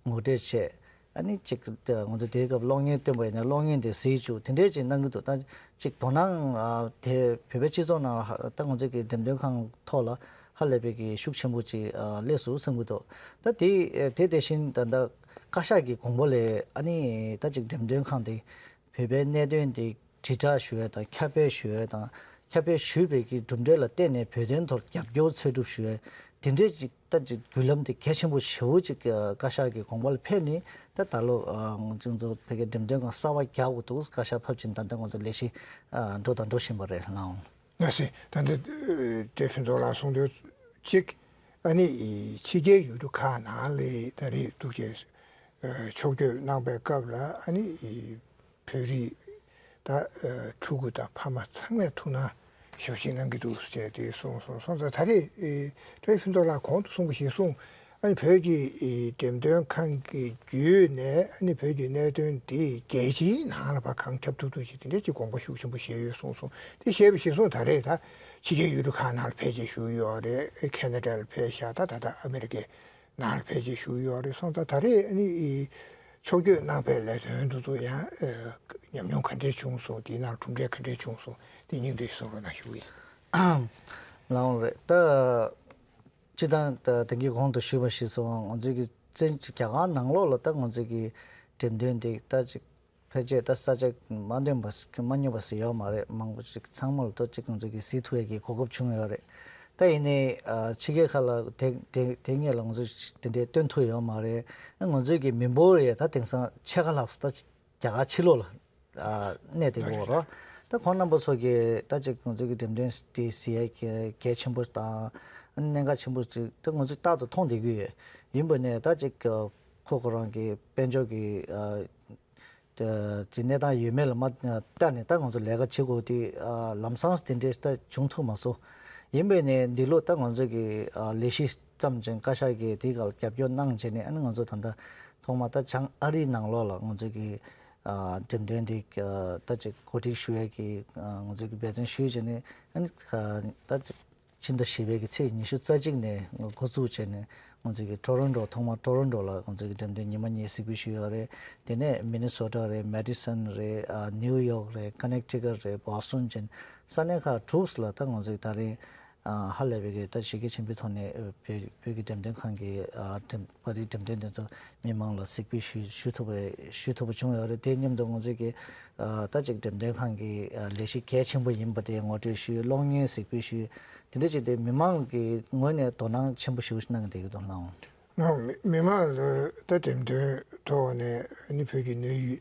ངོ་སྤྲོད་བྱས། ཨ་ནི་ཅིག་ང་ཚོ་དེའི་སྐབས་གློག་བརྙན་སྟོན་པ་ཡིན་ན་གློག་བརྙན་དེ་གཟིགས་བཅུག་དེ་འདྲས་ཅིག་གནང་གི་འདུག་ད་ཅིག་དོ་སྣང་དེ་བོད་པའི་སྤྱི་ཚོགས་ནང་ལ་ད་ང་ཚོ་གི་འགྲེམས་སྟོན་ཁང་ཐོག་ལ་ཧ་ལས་པའི་གི་ཤུགས་ཆེན་པོ་ཅིག་སླེབས་སོང་བསམ་གི་འདུག་ད་དེ་དེ་དེ་བཞིན་ད་ད་བཀའ་ཤག་གི་དགོངས་པ་ལས་ཨ་ནི་ད་ཅིག་འགྲེམས་སྟོན་ཁང་དེ་བོད་པའི་གནད་དོན་དེ་དྲིལ་བསྒྲགས་ཞུ་ཡས་དང་ཁྱབ་སྤེལ་ཞུ་ཡས་དང་ཁྱབ་སྤེལ་ཞུས་པའི་གི་གྲུབ་འབྲས་ལ་བརྟེན་ནས་བོད་དོན་ཐོག་རྒྱབ་སྐྱོར་འཚོལ་སྒྲུབ་ཞུ་ཡས་དེ་འདྲས་ཅིག་ད་ཅིག་བརྒྱུད་ལམ་དེ་གལ་ཆེན་པོ་ཞེ་པོ་ཅིག་བཀའ་ཤག་གི་དགོངས་པ་ལ་ཕེབས་ནས་ད་ད་ལོ་ང་ཚོ་བོད་ཀྱི་འགྲེམས་སྟོན་ཁང་གསར་པ་རྒྱག་དགོས་འདུག་བཀའ་ཤག་ཕབ་ཅིང་ད་ལྟ་ང་ཚོ་ལས་གཞི་འགྲོ་དང་འགྲོ་བཞིན་པ་རེད་ལགས། ན་སེ་ད་ལྟ་བགྲེས་ཕུན་ཚོགས་ལགས་གསུངས་དོན་གཅིག་ཨ་ནི་ཕྱི་རྒྱལ་ཡུལ་གྲུ་ཁག་ནང་ལ་ད་རེས་འདུག་ཅེས་ཕྱོགས་བསྐྱོད་གནང་པའི་སྐབས་ལ་ཨ་ནི་བོད་རིགས་ད་ཕྲུ་གུ་དང་ཕ་མ་ཚང་མས་ཐུགས་སྣང་ཞེ་པོ་ཅིག་གནང་གི་འདུག་ཅེས་དེ་གསུངས་སོང་། སོང་ཙང་ད་རེས་བགྲེས་ཕུན་ཚོགས་ལགས་གོང་དུ་གསུངས་པ་ཞིག་གསུངས། ཨ་ནི་བོད་ཀྱི་འགྲེམས་སྟོན་ཁང་གི་བརྒྱུད་ནས་ཨ་ནི་བོད་ཀྱི་གནད་དོན་འདི་རྒྱལ་སྤྱིའི་ནང་ལ་ཕར་གང་ཁྱབ་ཐུབ་ཐུབ་ཅིག་དེ་འདྲའི་ཅིག་དགོངས་པ་ཤུགས་ཆེན་པོ་བཞེས་ཡོད་གསུངས་སོང་། དེ་བཞེས་པ་གཞིར་བཟུང་ད་རེས་ད་ཕྱི་རྒྱལ་ཡུལ་གྲུ་ཁག་ནང་ལ་ཕལ་ཆེར་བཞུགས་ཡོད་རེད། ཁེ་ན་ཌ་ལ་ཕེབས་ཤག་ད་ད་ལྟ་ཨ་མི་རི་ཀའི་ནང་ལ་ཕལ་ཆེར་བཞུགས་ཡོད་རེད། སོང་ཙང་ད་རེས་ཨ་ནི་ཕྱོགས་བསྐྱོད་གནང་པའི་ལས་དོན་དེ་ཚོ་ཡང་ཉམས་མྱོང་ག་འདྲས་བྱུང་སོང་། དེའི་ནང་གྲུབ་འབྲས་ག་འདྲས་བྱུང་སོང་དེ་སྙིང་བསྡུས་གསུང་རོགས་གནང་ཞུ་གི་ཡིན། ལགས་འོང་རེད་ད། སྤྱི་བཏང་ད་དེང་གི་གོང་དུ་ཞུས་པ་བཞིན་སོང་། ང་ཚོའི་གི་བཙན་རྒྱ་གར་ནང་ལོགས་ལ་ད་ང་ཚོའི་གི་འགྲེམས་སྟོན་དེ་ད་ཅིག་ཕལ་ཆེར་ད་ས་ཆ་མ་འདོན་པ་མ་སྙོམས་པ་ཞིག་ཡོད་མ་རེད། མང་པོ་ཅིག་ཚང་མ་ལ་ད་ཅིག་ང་ཚོའི་གི་གཟིགས་ཐུབ་ཡས་ཀྱི་གོ་སྐབས་བྱུང་ཡོད་རེད། ད་ཡིན་ནའི་ཕྱི་རྒྱལ་ཁག་ལ་དེ་དེ་དེ་སྔས་ལ་ང་ཚོས་དེ་འདྲའི་སྟོན་ཐུབ་ཡོད་མ་རེད། ང་ཚོའི་གི་མི་འབོར་ཡས་ད་དེང་སང་ཕྱེད་ཀ་ལྷག་ཙམ་ད་རྒྱ་གར་ཕྱི་ལོགས་ལ་གནས་དེ་གོ་རོ། ད་ཁོང་རྣམ་པ་ཚོ་གིས་ད་ཅིག་ང་ཚོའི་གི་འགྲེམས་སྟོན་དེ་གཟིགས་ཡས་གལ་ཆེན་པོ་དང་གནད་འགག་ཆེན་པོ་ཅིག་ད་ང་ཚོས་རྟག་ཏུ་མཐོང་བསྡད་ཀྱི་ཡོད། ཡིན་པ་ནས་ད་ཅིག་ཁོ་ཁོ་རང་གི་དཔལ་འབྱོར་གི་ཅིག་གནས་སྟངས་ཡོད་མེད་ལ་མ་ལྟ་ནས་ད་ང་ཚོ་ལས་ཀ་བྱེད་དགོས་དེ་ལམ་སང་དེ་འདྲའི་ད་བྱུང་ཐུབ་མ་སོང་། ཡིན་པ་ནས་འདི་ལོ་ད་ང་ཚོ་གི་ལས་གཞི་བརྩམས་ཅིང་བཀའ་ཤག་གིས་དེའི་སྐབས་རྒྱབ་སྐྱོར་གནང་བྱས་ནས་ཨ་ནི་ང་ཚོ་ད་ལྟ་ཐོག་མ་ད་བྱང་ཨ་རིའི་ནང་ལོགས་ལ་ང་ཚོ་གི་འགྲེམས་སྟོན་འདི་ད་ཅིག་གོ་སྒྲིག་ཞུ་ཡས་ཀྱི་ང་ཚོ་གི་འབད་བརྩོན་ཞུས་བྱས་ནས་ཨ་ནི་ད་ཅིག་ཕྱི་ཟླ་བཞི་པའི་གི་ཚེས་ཉི་ཤུ་རྩ་གཅིག་ནས་འགོ་འཛུགས་བྱས་ནས་ང་ཚོ་གི་ཊོ་རོན་ཊོ་ཐོག་མ་ཊོ་རོན་ཊོ་ལ་ང་ཚོ་གི་འགྲེམས་སྟོན་ཉི་མ་གཉིས་གཟིགས་འབུལ་ཞུས་ཡོད་རེད། དེ་ནས་མི་ནི་སོ་ཊ་རེད། མེ་ཌི་སོན་རེད། ཨ་ནིའུ་ཡོག་རེད། ཀ་ནེག་ཊི་ཀཊ་རེད། བྷོ་སི་ཊོན་བྱས་ནས་ས་གནས་ཁག་དྲུག་ལ་ད་ང་ཚོ་གི་ད་རེས་ཨ་ཧ་ལས་པའི་གི་ད་གཞི་རྒྱ་ཆེན་པོའི་ཐོག་ནས་ཨ་བོད་བོད་ཀྱི་འགྲེམས་སྟོན་ཁང་གི་ཨ་འགྲེམས་པར་རིས་འགྲེམས་སྟོན་དེ་ཚོ་མི་མང་ལ་གཟིགས་འབུལ་ཞུ་ཞུ་ཐུབ་པ་ཞུ་ཐུབ་པ་བྱུང་ཡོད་རེད། དེ་མཉམ་དུ་ང་ཚོ་གི་ཨ་ད་ཅིག་འགྲེམས་སྟོན་ཁང་གི་ཨ་ལས་གཞི་གལ་ཆེན་པོ་ཡིན་པ་དེ་ངོ་སྤྲོད་ཞུས། གློག་བརྙན་གཟིགས་འབུལ་ཞུས། དེ་འདྲ་བྱས་ཏེ་མི་མང་གི་ངོས་ནས་དོ་སྣང་ཆེན་པོ་ཞིག་གནང་བསྡད་ཀྱི་འདུག་ལགས། ང་མི་མི་མང་ལ་ད་འགྲེམས་སྟོན་ཐོག་ནས་ཨ་ནི་བོད་ཀྱི་གནས་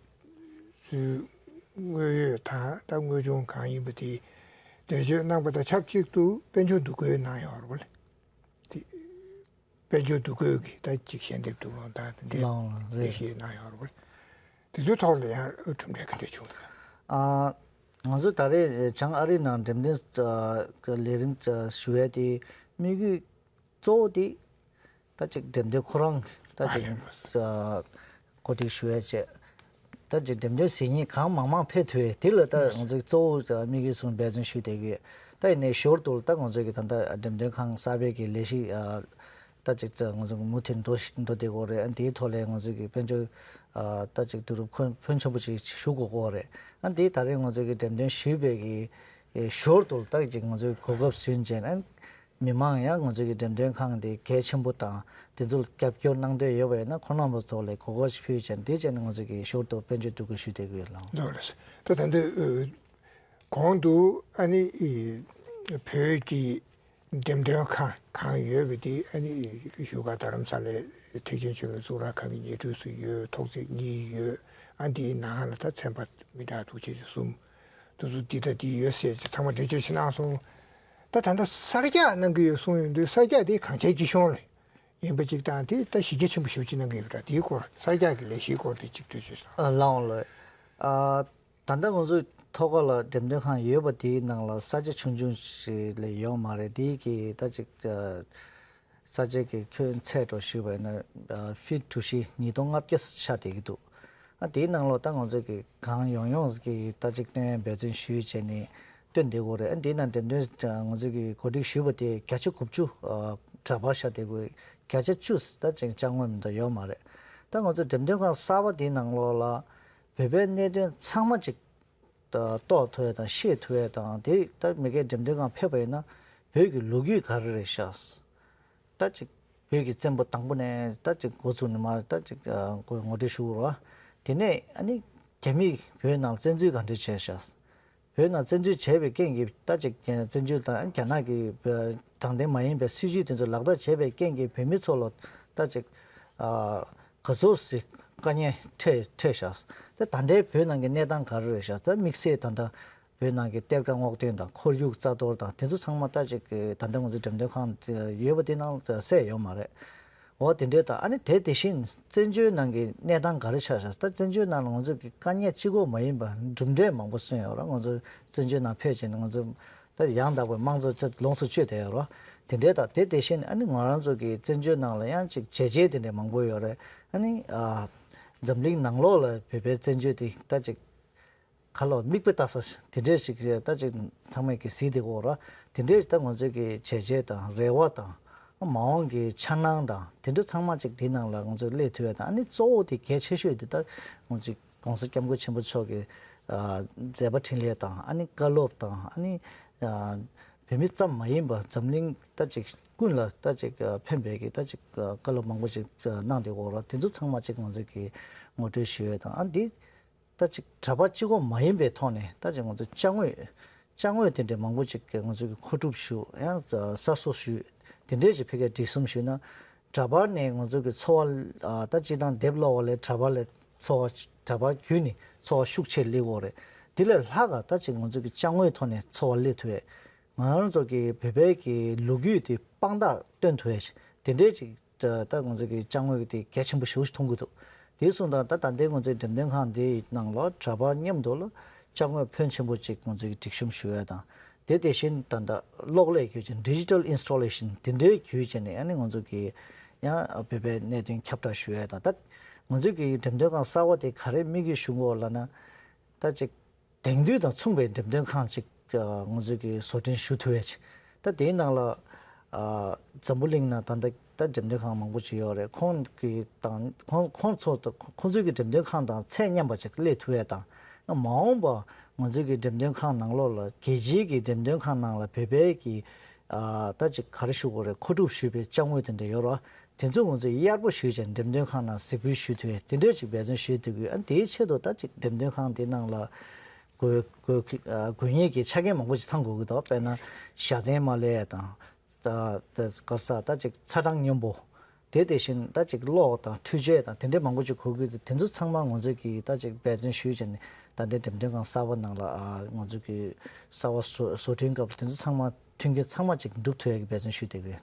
ཚུལ་དངོས་ཡོད་དང་ད་དངོས་བྱུང་གང་ཡིན་པ་དེ་འགྲེལ་བརྗོད་གནང་པ་དང་ཆབས་ཅིག་ཏུ་དཔལ་འབྱོར་འདུ་འགོད་གནང་ཡོད་རེད་པ་ལགས། དེ་དཔལ་འབྱོར་འདུ་འགོད་ཀྱི་ད་ཅིག་ཞལ་འདེབས་འདུག་ལོང་དང་དེ་འདྲའི་ལགས་རེད། ལས་གཞི་གནང་ཡོད་རེད་པ་ལགས། དེ་ཚོའི་ཐོག་ལ་ཡང་གྲུབ་འབྲས་ག་འདྲས་བྱུང་། ཨ་ང་ཚོ་ད་རེས་བྱང་ཨ་རིའི་ནང་འགྲེམས་སྟོན་ལས་རིམ་ཞུ་ཡས་དེ་དམིགས་ཡུལ་གཙོ་བོ་དེ་ད་ཅིག་འགྲེམས་སྟོན་ཁོ་རང་ད་ཅིག་ཨ་གོ་སྒྲིག་ཞུ་ཡས་བྱས། ད་ཅིག་འགྲེམས་སྟོན་གཟིགས་མཁན་གང་མང་མང་ཕེབས་ཐུབ་ཡས་དེ་ལ་ད་ང་ཚོའི་གཙོ་བོ་དམིགས་ཡུལ་བཟུང་འབད་བརྩོན་ཞུས་བསྡད་ཀྱི་ཡོད། ད་ཡིན་ནའི་ཞོར་དུ་ད་ང་ཚོའི་གི་ད་ལྟ་འགྲེམས་སྟོན་ཁང་གསར་པའི་གི་ལས་གཞི་ད་ཅིག་ཙ་ང་ཚོ་མུ་མཐུད་འགྲོ་ཞིག་འགྲོ་བསྡད་ཀྱི་ཡོད་རེད། ཨ་འདིའི་ཐོག་ལ་ང་ཚོ་གི་དཔལ་འབྱོར་ཨ་ད་ཅིག་བསྡུ་རུབ་ཕོན་ཕོན་ཆེན་པོ་ཅིག་ཞུ་དགོས་ཀྱི་ཡོད་རེད། ཨ་འདིའི་ད་རེས་ང་ཚོ་གི་འགྲེམས་སྟོན་ཞུས་པའི་གི་ཨེ་ཞོར་དུ་ད་ཅིག་ང་ཚོའི་གོ་སྐབས་ཟིན་བྱས་ན་མི་མང་ཡང་ང་ཚོ་གི་འགྲེམས་སྟོན་ཁང་འདི་གལ་ཆེན་པོ་དང་དེ་ཚོ་ལ་རྒྱབ་སྐྱོར་གནང་འདོད་ཡོད་པ་ཡིན་ན་ཁོང་རྣམ་པ་ཚོ་ལ་གོ་སྐབས་ཤིག་ཕུལ་བྱས་ན་འདི་བྱས་ན་ང་ཚོ་གི་ཞོར་དུ་དཔལ་འབྱོར་བསྡུ་སྒོ་ཞུ་བསྡད་ཀྱི་ཡོད་ལགས། ལགས་རེད། ད་ད་འདི་གོང་དུ་ཨ་ནི་བོད་ཀྱི་འགྲེམས་སྟོན་ཁང་གང་ཡོད་པ་དེ་ཨ་ནི་བཞུགས་སྒར་རྡ་རམ་ས་ལའི་ཐེག་ཆེན་ཆོས་ལུགས་གཙུག་ལག་ཁང་གི་ཉེ་འཁྲིས་སུ་ཡོད། ཐོག་བརྩེགས་གཉིས་ཡོད། ཨ་འདིའི་ནང་ལ་ད་ཚན་པ་མི་འདྲ་འདུག་ཅེས་གསུམ་དུ་སུ་འདི་ད་འདི་ཡོད་ཟེར་ཅིག་ཚང་མ་འགྲེལ་བརྗོད་ཅིག་གནང་སོང་། ད་ད་ལྟ་གསར་རྒྱག་གནང་གི་ཡོད་གསུངས་ཡོང་དུས་གསར་རྒྱག་དེ་གངས་ཅན་སྐྱིད་གཤོངས་ལ་ཡིན་པ་ཅིག་དང་དེ་ད་གཞི་རྒྱ་ཆེན་པོ་ཞེ་པོ་ཅིག་གནང་གི་ཡོད་པ་འདྲ། དེའི་སྐོར་གསར་རྒྱག་གི་ལས་གཞིའི་སྐོར་དེ་ཅིག་འགྲེལ་བརྗོད་ཅིག་གནང་། ལགས་འོང་ལགས། ད་ལྟ་ང་ཚོའི་ཐོག་ཁ་ལ་འགྲེམས་སྟོན་ཁང་ཡོད་པ་དེའི་ནང་ལ་ས་ཆ་ཆུང་ཆུང་ཞིག་ལས་ཡོད་མ་རེད། དེའི་གི་ད་ཅིག་ས་ཆའི་གི་ཁྱོན་ཚད་འགྲོ་ཞུས་པ་ཡིན་ན་ཕིཊ་གྲུ་བཞི་ཉིས་སྟོང་ལྔ་བརྒྱ་ཤར་བསྡད་ཀྱི་འདུག་ཨ་དེའི་ནང་ལོགས་ད་ང་ཚོ་གི་གང་ཡོང་ཡོང་གི་ད་ཅིག་སྟོན་འབད་བརྩོན་ཞུས་བྱས་ནས་སྟོན་བསྡད་ཀྱི་ཡོད་རེད། ཨ་དེའི་ནང་འགྲེམས་སྟོན་ང་ཚོ་གི་གོ་སྒྲིག་ཞུས་པ་དེ་བརྒྱ་ཆ་དགུ་བཅུ་འདྲ་པར་ཤར་བསྡད་ཀྱི་ཡོད། བརྒྱ་ཆ་བཅུ་ད་ཅིག་ཅང་མངོན་མི་འདུག་ཡོད་མ་རེད། ད་ང་ཚོ་འགྲེམས་སྟོན་ཁང་གསར་པ་དེའི་ནང་ལོགས་ལ་བོད་པའི་གནད་དོན་ཚང་མ་ཅིག་ད་རྟོགས་ཐུབ་ཡ་དང་ཤེས་ཐུབ་ཡ་དང་། དེ་ད་མི་སྒེར་འགྲེམས་སྟོན་ཁང་ཕེབས་པ་ཡིན་ན་བོད་ཀྱི་ལོ་རྒྱུས་ག་རེ་རེད་ཤག་ད་ཅིག་བོད་ཀྱི་བཙན་པོ་དང་པོ་ནས་ད་ཅིག་འགོ་བཙུགས་ནས་མར་ད་ཅིག་ཨ་ངོ་ངོ་སྤྲོད་ཞུ་རོགས། དེ་ནས་ཨ་ནི་རྒྱ་མིས་བོད་ནང་བཙན་འཛུལ་ག་འདྲ་བྱས་ཤག་བོད་ནང་བཙན་འཛུལ་བྱས་པའི་རྐྱེན་གྱིས་ད་ཅིག་བཙན་འཛུལ་དང་རྒྱ་ནག་གི་དྲང་བདེན་མ་ཡིན་པའི་སྲིད་བྱུས་དེ་ཚོ་ལག་བསྟར་བྱས་པའི་རྐྱེན་གྱིས་བོད་མི་ཚོ་ལ་ད་ཅིག་ཨ་ག་ཚོད་ཅིག་དཀའ་ངལ་འཕྲད་འཕྲད་ཤག་ད་ད་ལྟའི་བོད་ནང་གི་གནས་སྟངས་ག་རེ་རེད་ཤག་ད་དམིགས་བསལ་ད་ལྟ་བོད་ནང་གི་གཏེར་ཁ་སྔོག་འདོན་དང་ཁོར་ཡུག་རྩ་གཏོར་དང་དེ་ཚོ་ཚང་མ་ད་ཅིག་ད་ལྟ་ང་ཚོ་འགྲེམས་སྟོན་ཁང་ཡོད་པ་དེ་ནང་གསལ་ཡོད་མ་རེད། འོ་དེ་འདྲའི་དང་། ཨ་ནི་དེ་དེ་བཞིན་བཙན་བྱོལ་ནང་གི་གནས་སྟངས་ག་རེ་ཆགས་ཤག་ད་བཙན་བྱོལ་ནང་ལ་ང་ཚོ་གི་དཀའ་ངལ་གཅིག་པོ་མ་ཡིན་པར་གྲུབ་འབྲས་མང་པོ་སོན་ཡོད་ར། ང་ཚོ་བཙན་བྱོལ་ནང་ཕེབས་བྱས་ནས་ང་ཚོ་ད་ཡང་དག་པའི་དམངས་གཙོ་ལོངས་སུ་སྤྱོད་བསྡད་ཡོད་ར། དེ་འདྲའི་དང་དེ་དེ་བཞིན་ཨ་ནི་ང་རང་ཚོ་གི་བཙན་བྱོལ་ནང་ལ་ཡང་ཅིག་བྱས་རྗེས་དེ་འདྲའི་མང་པོ་ཡོད་རེད། ཨ་ནི་ཨ་འཛམ་གླིང་ནང་ལོགས་ལ་བོད་པའི་བཙན་བྱོལ་དེ་ད་ཅིག་ཁ་ལོ་མིག་དཔེ་ལྟ་ས་དེ་འདྲས་ཞིག་རེད། ད་ཅིག་ཚང་མས་ཀྱི་གཟིགས་བསྡད་ཀྱི་ཡོད་ར། དེ་འདྲས་ད་ང་ཚོའི་གི་བྱས་རྗེས་དང་རེ་བ་དང་མ་འོངས་ཀྱི་འཆར་སྣང་དང་དེ་འདྲ་ཚང་མ་ཅིག་དེའི་ནང་ལ་ང་ཚོས་སླེབས་ཐུབ་ཡ་དང་། ཨ་ནི་གཙོ་བོ་དེ་གལ་ཆེ་ཤོས་དེ་ད་ང་ཚོའི་༸གོང་ས་༸སྐྱབས་མགོན་ཆེན་པོ་མཆོག་གི་ཨ་མཛད་པ་འཕྲིན་ལས་དང་། ཨ་ནི་བཀའ་སློབ་དང་། ཨ་ནི་ཨ་བོད་མི་ཙམ་མ་ཡིན་པར་འཛམ་གླིང་ད་ཅིག་ཀུན་ལ་ད་ཅིག་ཨ་ཕན་པའི་གི་ད་ཅིག་ཨ་བཀའ་སློབ་མང་པོ་ཅིག་ཨ་གནང་བསྡད་ཀྱི་ཡོད་ར། དེ་ཚོ་ཚང་མ་ཅིག་ང་ཚོས་ཀྱི་ངོ་སྤྲོད་ཞུ་ཡ་དང་། ཨ་འདི་ད་ཅིག་གྲྭ་པ་གཅིག་པོ་མ་ཡིན་པའི་ཐོག་ནས་ད་ཅིག་ང་ཚོ་ཅ་དངོས་ཅ་དངོས་དེ་འདྲའི་མང་པོ་ཅིག་ང་ཚོས་ཀྱི་མཁོ་སྒྲུབ་ཞུ་ཡང་གསར་བཟོ་ཞུ། དེ་འདྲའི་ཅིག་ཕ་གིར་སྒྲིག་གསུམ་ཞུས་ན་གྲྭ་པ་ནས་ང་ཚོ་གི་འཚོ་བ་ཨ་ད་སྤྱིར་བཏང་དེབ་ཀློག་པ་ལས་གྲྭ་པ་ལས་འཚོ་བ་གྲྭ་པ་བརྒྱུད་ནས་འཚོ་བ་ཤུགས་ཆེ་སླེབས་ཀྱི་ཡོད་རེད། དེ་ལས་ལྷག་ག་ད་ཅིག་ང་ཚོ་གི་ཅ་དངོས་ཐོག་ནས་འཚོ་བ་སླེབས་ཐུབ་ཡས། ང་རང་ཚོ་གི་བོད་པའི་གི་ལོ་རྒྱུས་དེ་དཔང་རྟགས་སྟོན་ཐུབ་ཡས་དེ་འདྲའི་ཅིག་ད་ང་ཚོ་གི་ཅ་དངོས་དེ་གལ་ཆེན་པོ་ཞེ་པོ་ཅིག་མཐོང་གི་འདུག་དེ་སོང་ཙང་ད་ད་ལྟའི་ང་ཚོའི་འགྲེམས་སྟོན་ཁང་འདིའི་ནང་ལ་གྲྭ་པ་མཉམ་དུ་ལ་ཅ་དངོས་ཕོན་ཆེན་པོ་ཅིག་ང་ཚོ་གི་སྒྲིག་གཤོམ་ཞུ་ཡ་དང་། དེ་དེ་བཞིན་ད་ལྟ་གློག་ཀླད་བརྒྱུད་ཅིང་digital installation དེ་འདྲའི་བརྒྱུད་བྱས་ནས་ཨ་ནི་ང་ཚོ་གི་ཡང་བོད་པའི་གནད་དོན་ཁྱབ་བསྒྲགས་ཞུ་ཡ་དང་། ད་ང་ཚོ་གི་འགྲེམས་སྟོན་ཁང་གསར་པ་དེ་ག་རེ་དམིགས་ཡུལ་ཞུ་དགོས་ལབ་ན། ད་ཅིག་དེང་དུས་དང་མཚུངས་པའི་འགྲེམས་སྟོན་ཁང་ཅིག་ཨ་ང་ཚོས་ཀྱི་བཟོ་སྐྲུན་ཞུ་ཐུབ་ཡས་ཅིག་ད་དེའི་ནང་ལ་ཨ་འཛམ་བུ་གླིང་ནང་ད་ལྟ་ད་འགྲེམས་སྟོན་ཁང་མང་པོ་ཅིག་ཡོད་རེད། ཁོང་གི་དང་ཁོང་ཁོང་ཚོ་དང་ཁོང་ཚོའི་གི་འགྲེམས་སྟོན་ཁང་དང་ཚད་མཉམ་པ་ཅིག་སླེབས་ཐུབ་ཡས་དང་། མ་འོངས་པ་ང་ཚོའི་གི་འགྲེམས་སྟོན་ཁང་ནང་ལོགས་ལ་རྒྱལ་སྤྱིའི་གི་འགྲེམས་སྟོན་ཁང་ནང་ལ་བོད་པའི་གི་ཨ་ད་ཅིག་ག་རེ་ཞུ་དགོས་རེད། མཁོ་སྒྲུབ་ཞུས་པའི་ཅ་དངོས་དེ་འདྲ་ཡོད་རེད། དེ་ཚོ་ང་ཚོས་གཡར་པོ་ཞུས་བྱས་འགྲེམས་སྟོན་ཁང་ནང་གཟིགས་འབུལ་ཞུ་ཐུབ་ཡས་དེ་འདྲས་ཅིག་འབད་བརྩོན་ཞུས་འདུག་གི་ཨ་དེའི་ཆེད་དུ་ད་ཅིག་འགྲེམས་སྟོན་ཁང་དེ་ནང་ལ་དགོས་དགོས་ཨ་དགོས་ངེས་ཀྱི་ཆ་རྐྱེན་མང་པོ་ཅིག་ཚང་དགོས་ཀྱི་འདུག་དཔེར་ན་བཞའ་ཚན་མ་ལས་དང་། ད་ད་ག་རེ་ཟ། ད་ཅིག་ཚ་གྲང་སྙོམས་པོ། དེ་དེ་བཞིན་ད་ཅིག་གློག་དང་འཕྲུལ་ཆས་དང་དེ་འདྲའི་མང་པོ་ཅིག་དགོས་ཀྱི་འདུག་དེ་ཚོ་ཚང་མ་ང་ཚོས་ཀྱིས་ད་ཅིག་འབད་བརྩོན་ཞུས་བྱས་ནས་ད་ལྟའི་འགྲེམས་སྟོན་ཁང་གསར་པ་ནང་ལ་ཨ་ང་ཚོས་ཀྱིས་གསར་པ་བཟོ་བཟོ་སྐྲུན་སྐབས་ལ་དེ་ཚོ་ཚང་མ་མཐུན་རྐྱེན་ཚང་མ་ཅིག་འགྲུབ་ཐུབ་ཡས་ཀྱི་འབད་བརྩོན་ཞུས་བསྡད་ཀྱི་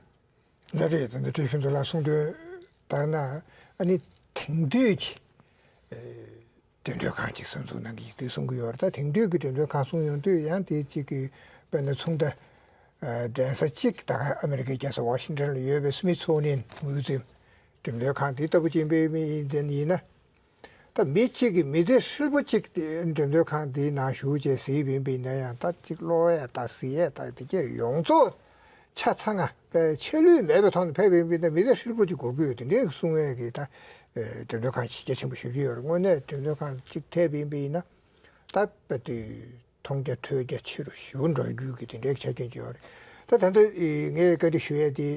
ཡོད། ལགས་རེད། ད་ལྟ་བཀྲ་ཤིས་ཚོ་ལ་གསུངས་དོན་ལྟར་ན། ཨ་ནི་དེང་དུས་ཀྱི་ཨེ་འགྲེམས་སྟོན་ཁང་ཅིག་གསར་འཛུགས་གནང་གི་ཡིན་ཟེར་གསུང་གི་ཡོད་རེད། ད་དེང་དུས་ཀྱི་འགྲེམས་སྟོན་ཁང་གསུང་ཡོང་དུས་ཡང་དེ་གཅིག་གི་དཔེར་ན་མཚུངས་ཟླ་ཨ་འགྲན་ས་གཅིག་ད་ག་ཨ་མི་རི་ཀའི་རྒྱལ་ས་ཝ་ཤིང་ཊོན་ལ་ཡོད་པའི་སྨི་ཐི་སོ་ནི་ཡན་མིའུ་ཛི་ཡམ་འགྲེམས་སྟོན་ཁང་དེ་ལྟ་བུ་ཅིག་ཡིན་པའི་མི་ཡིན་དེ་ཡིན་ན། ད་མི་གཅིག་གིས་མི་ཚེ་ཧྲིལ་པོ་གཅིག་དེ་འགྲེམས་སྟོན་ཁང་དེའི་ནང་བཞུགས་བྱས་གཟིགས་པ་ཡིན་པ་ཡིན་ན་ཡང་། ད་གཅིག་ཀློག་ཡ་དང་གཟིགས་ཡ་དང་དེ་གས་ཡོངས་རྫོགས་ཆ་ཚང་ང་དཔེ་ཆད་ལུས་མེད་པའི་ཐོག་ནས་ཕེབས་པ་ཡིན་པ་ཡིན་ན་མི་ཚེ་ཧྲིལ་པོ་གཅིག་འགོར་གྱི་ཡོད། དེ་འདྲའི་གསུང་ཡས་ཀྱི་ད་འགྲེམས་སྟོན་ཁང་གལ་ཆེན་པོ་ཞེ་པོ་ཅིག་ཡོད་རེད། དངོས་གནས་འགྲེམས་སྟོན་ཁང་གཅིག་ཐེབས་པ་ཡིན་པ་ཡིན་ན་ད་དཔེ་དུས་མཐོང་རྒྱ་ཐོས་རྒྱ་ཆེ་རུ་ཞེ་པོ་འགྲོ་རྒྱུ་གི་དེ་འདྲའི་ཆ་རྐྱེན་ཅིག་ཡོད་རེད། ད་ད་ལྟ་ངས་བཀའ་འདྲི་ཞུ་ཡས་དེ་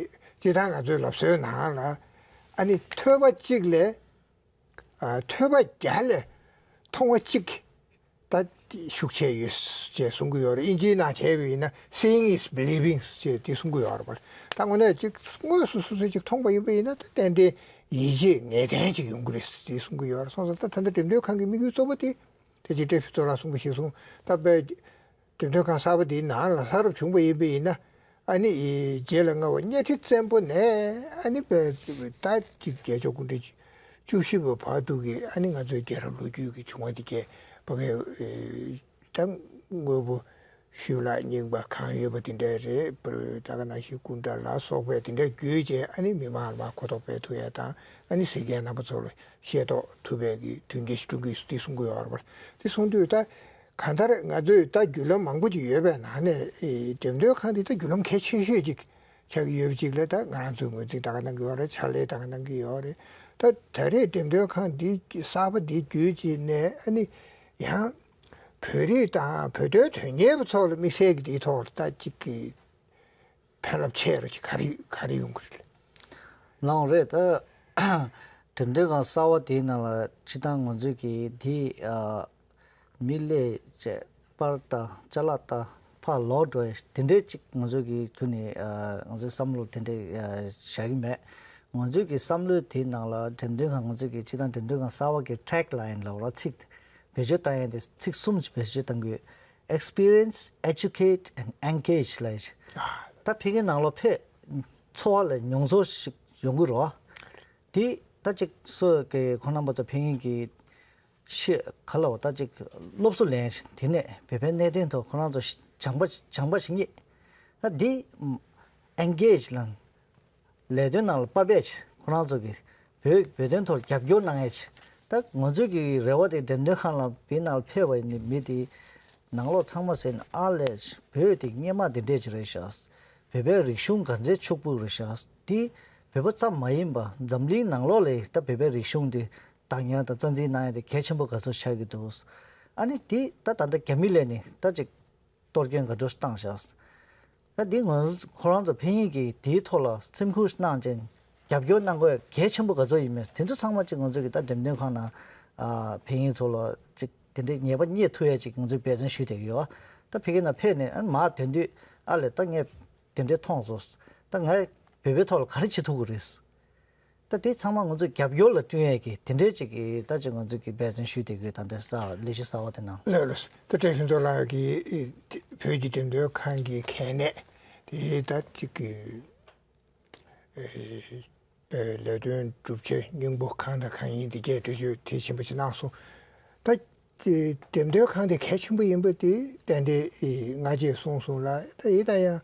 སྤྱིར་བཏང་ང་ཚོའི་ལབ་སྲོལ་ནང་ལ་ཨ་ནི་ཐོས་པ་གཅིག་ལས། ཨ་ཐོས་པ་བརྒྱ་ལས་མཐོང་བ་གཅིག་ད་ཤུགས་ཆེ་ཡོད་ཅེས་གསུང་གི་ཡོད་རེད། དབྱིན་ཇིའི་ནང་བྱས་པ་ཡིན་ན་seeing is believing ཅེས་དེ་གསུང་གི་ཡོད་རེད་པ། ད་དངོས་གནས་ཅིག་དངོས་སུ་སོ་སོས་ཅིག་མཐོང་པ་ཡིན་པ་ཡིན་ན་ད་ཏན་ཏན་ཡིད་ཆེས་ངེས་གཏན་ཅིག་ཡོང་གི་རེད་དེ་གསུང་གི་ཡོད་རེད། སོང་ཙང་ད་ད་ལྟ་འགྲེམས་སྟོན་ཁང་གི་དམིགས་ཡུལ་གཙོ་བོ་དེ་ད་ཅིག་བཀྲ་ཤིས་ཚོ་ལགས་གསུང་པ་ཞིག་གསུང་ད་པའི་འགྲེམས་སྟོན་ཁང་གསར་པ་འདིའི་ནང་ལ་ལྷ་རབ་བྱུང་བ་ཡིན་པ་ཡིན་ན། ཨ་ནི་རྗེ་ལ་མངའ་བ་གཉའ་ཁྲི་བཙན་པོ་ནས་ཨ་ནི་པའི་ད་ཅིག་རྒྱལ་མཆོག་སྐུ་ཕྲེང་བཅུ་བཞི་པ་བར་དུ་གི་ཨ་ནི་ང་ཚོའི་རྒྱལ་རབས་ལོ་རྒྱུས་ཀྱི་བྱུང་བ་འདི་གས་ཕ་གིའི་ད་དངོས་པོ་ཤུལ་ལ་རྙིང་པ་གང་ཡོད་པ་འདི་འདྲ་རེད། ད་ག་ནང་བཞིན་སྐུ་འདྲ་ལ་སོགས་པའི་འདི་འདྲ་བརྒྱུད་བྱས་ཨ་ནི་མི་མང་ལ་མར་གོ་རྟོགས་སྤེལ་ཐུབ་ཡ་དང་། ཨ་ནི་གཟིགས་མཁན་རྣམ་པ་ཚོ་ལ་ཤེས་རྟོགས་ཐུབ་པའི་གི་མཐུན་རྐྱེན་ཞིག་བསྐྲུན་གྱི་ཡོད་ཟེར་གསུང་གི་ཡོད་རེད་པ། དེ་གསུང་དུས་ད། གང་ལྟར་ང་ཚོས་ད་བརྒྱུད་ལམ་མང་པོ་ཅིག་ཡོད་པའི་ནང་ནས་ཨེ་འགྲེམས་སྟོན་ཁང་འདི་ད་བརྒྱུད་ལམ་གལ་ཆེ་ཤོས་ཅིག་ཆགས་ཀྱི་ཡོད་པ་ཅིག་ལ་ད་ང་རང་ཚོས་ངོས་འཛིན་ད་ག་གནང་གི་ཡོད་རེད། ཕྱག་ལས་ད་ག་གནང་གི་ཡོད་རེད། ད་ད་རེས་འགྲེམས་སྟོན་ཁང་འདི་གསར་པ་འདི་བརྒྱུད་ཅིག་ནས་ཨ་ནི་ཡང་བོད་རིགས་དང་བོད་དོན་དོན་གཉེར་བ་ཚོ་ལ་དམིགས་བསལ་གྱི་འདིའི་ཐོག་ལ་ད་ཅིག་གི་ཕན་རླབས་ཆེ་རུ་ཅིག་ག་རེ་ག་རེ་ཡོང་གི་རེད། ལའང་རེད་ད། འགྲེམས་སྟོན་ཁང་གསར་བ་དེའི་ནང་ལ་སྤྱི་བཏང་ང་ཚོས་ཀྱི་དེ་ཨ། མི་ལས་བྱེད་པར་ལྟ་ཅ་ལག་ལྟ་ཕར་ལོག་འགྲོ་ཡ་དེ་འདྲའི་ཅིག་ང་ཚོ་གི་ཁུ་ནས་ང་ཚོའི་བསམ་བློ་དེ་འདྲའི་བཞག་གི་མེད། ང་ཚོའི་གི་བསམ་བློའི་དེའི་ནང་ལ་འགྲེམས་སྟོན་ཁང་ང་ཚོའི་གི་སྤྱི་བཏང་འགྲེམས་སྟོན་ཁང་གསར་བ་གི་ཊེག་ལའིན་ལབ་ར་ཚིག་བེད་སྤྱོད་བཏང་ཡ་དེ་ཚིག་གསུམ་ཅིག་བེད་སྤྱོད་བཏང་དགོས། Experience, educate and engage ལབ་ཡ་ཅིག་ད་ཕ་གིའི་ནང་ལོགས་ཕེབས་འཚོ་བ་ལ་མྱོང་ཚོར་ཞིག་ཡོང་གི་རེད་བ། དེ་ད་ཅིག་སོ་གི་ཁོང་རྣམ་པ་ཚོ་ཕ་གིའི་གི་ཤེས་ག་ལ་བ་ད་ཅིག་སློབ་གསོ་ལེན་དེ་ནས་བོད་པའི་གནད་དོན་ཐོག་ཁོ་རང་ཚོ་སྦྱངས་པ་སྦྱངས་པ་ཞིག་རྙེད། ད་འདི་ཨེན་གེ་ཇི་ལ་ལས་དོན་ནང་ལ་པར་བས་ཁོ་རང་ཚོ་གི་བོད་བོད་དོན་ཐོག་རྒྱབ་སྐྱོར་གནང་ཡས་ད་ང་ཚོའི་གི་རེ་བ་དེ་འགྲེམས་སྟོན་ཁང་ལ་བི་ནང་ལ་ཕེབས་པ་ཡིན་མི་དེ་ནང་ལོགས་ཚང་མ་ཟེར་ནས་ཨ་ལས་བོད་དེ་སྔས་མ་དེ་འདྲས་ཅིག་རེད་ཤག་བོད་པའི་རིག་གཞུང་ག་ཚོད་ཕྱུག་པོ་རེད་ཤག་དེ་བོད་པ་ཙམ་མ་ཡིན་པ་འཛམ་གླིང་ནང་ལོགས་ལ་ད་བོད་པའི་རིག་གཞུང་དེ་བདག་ཉར་དང་རྩ་འཛིན་གནང་ཡ་དེ་གལ་ཆེན་པོ་ག་ཚོད་ཆགས་ཀྱི་འདུག་ཨ་ནི་དེ་ད་ད་ལྟ་རྒྱ་མི་ལས་ནས་ད་ཅིག་གཏོར་སྐྱོན་ག་འདྲ་བཏང་བཞག་ད་འདི་ང་ཁོ་རང་ཚོ་ཕན་ཡིན་གྱི་དེའི་ཐོག་ལ་སེམས་ཁུར་གནང་ཅན་རྒྱབ་སྐྱོར་གནང་དགོས་གལ་ཆེན་པོ་ག་ཚོད་ཡིན་མེད་དེ་ཚོ་ཚང་མ་ཅིག་ང་ཚོ་གི་ད་འགྲེམས་སྟོན་ཁང་ནང་ཕན་ཡིན་ཚོ་ལ་ཅིག་དེ་འདྲའི་ཉེས་པ་རྙེད་ཐུབ་ཡ་ཅིག་ང་ཚོས་འབད་བརྩོན་ཞུས་བསྡད་ཀྱི་ཡོད། ད་ཕ་གི་ནང་ཕེབས་ནས་ཨ་ནི་མར་དོན་དུས་ཨ་ལས་ད་ངས་དེ་འདྲའི་མཐོང་སོང་། ད་ང་བོད་པའི་ཐོག་ལ་ག་རེ་བྱེད་ཐུབ་ཀྱི་རེད། ད་དེ་ཚང་མ་ང་ཚོས་རྒྱབ་སྐྱོར་ལ་བསྐྲུན་ཡས་ཀྱི་དེ་འདྲའི་ཅིག་གི་ད་ཅིག་ང་ཚོས་ཀྱི་འབད་བརྩོན་ཞུས་བསྡད་ཀྱི་ཡོད། ད་འདྲའི་ས་ལས་གཞི་གསར་བ་དེ་ནང་། ལགས་ལགས། ད་བཀྲས་ཕུན་ཚོགས་ལགས་ཀྱིས་བོད་ཀྱི་འགྲེམས་སྟོན་ཁང་གི་གལ་གནད་དེ་ད་ཅིག་གི་ལས་དོན་གྲུབ་ཆ་སྙིང་པོ་གང་དང་གང་ཡིན་དེ་གས་འགྲེལ་བརྗོད་དེ་ཆེན་པོ་ཞིག་གནང་སོང་། ད་འགྲེམས་སྟོན་ཁང་དེ་གལ་ཆེན་པོ་ཡིན་པ་དེ་ཏན་ཏན་སྔ་རྗེས་གསུངས་སོང་ལ། ད་ཡིན་ན་ཡང་